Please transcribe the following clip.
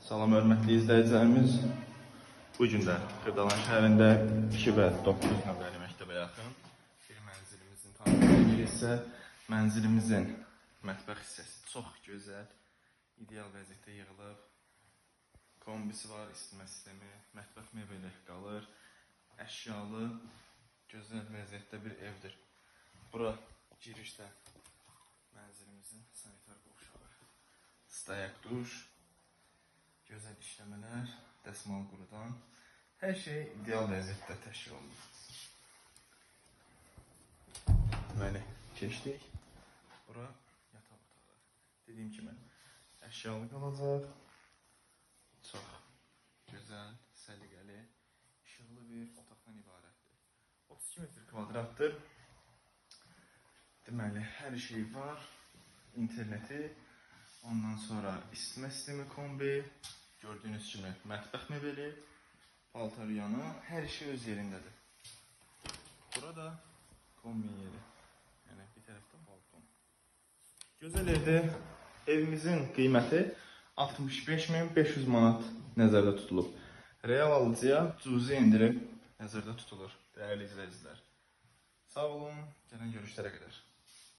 Salam hörmətli izləyicilərimiz. Bu gün də Xırdalan şəhərində 2 və 9 nömrəli məktəbə yaxın bir mənzilimizin tanıtımına girirsə, mənzilimizin mətbəx hissəsi çox gözəl, ideal vəziyyətdə yığılıb. Kombisi var, isitmə sistemi, mətbəx mebeli qalır. Əşyalı, gözəl vəziyyətdə bir evdir. Bura girişdə mənzilimizin sanitar qovşağı. Stayak duş, gözəl işləmələr, dəsmal qurudan, hər şey ideal vəziyyətdə təşkil olunub. Deməli, keçdik. Bura yataq otağı. Dediyim kimi, əşyalı qalacaq. Çox gözəl, səliqəli, işıqlı bir otaqdan ibarətdir. 32 metr kvadratdır. Deməli, hər şey var. İnterneti, ondan sonra isitmə sistemi kombi, gördüyünüz kimi mətbəx mebeli, paltar yanı, hər şey öz yerindədir. Burada kombi yeri. Yəni bir tərəfdə balkon. Gözəl evdir. Evimizin qiyməti 65.500 manat nəzərdə tutulub. Real alıcıya cüzi endirim nəzərdə tutulur, dəyərli izləyicilər. Sağ olun, gələn görüşlərə qədər.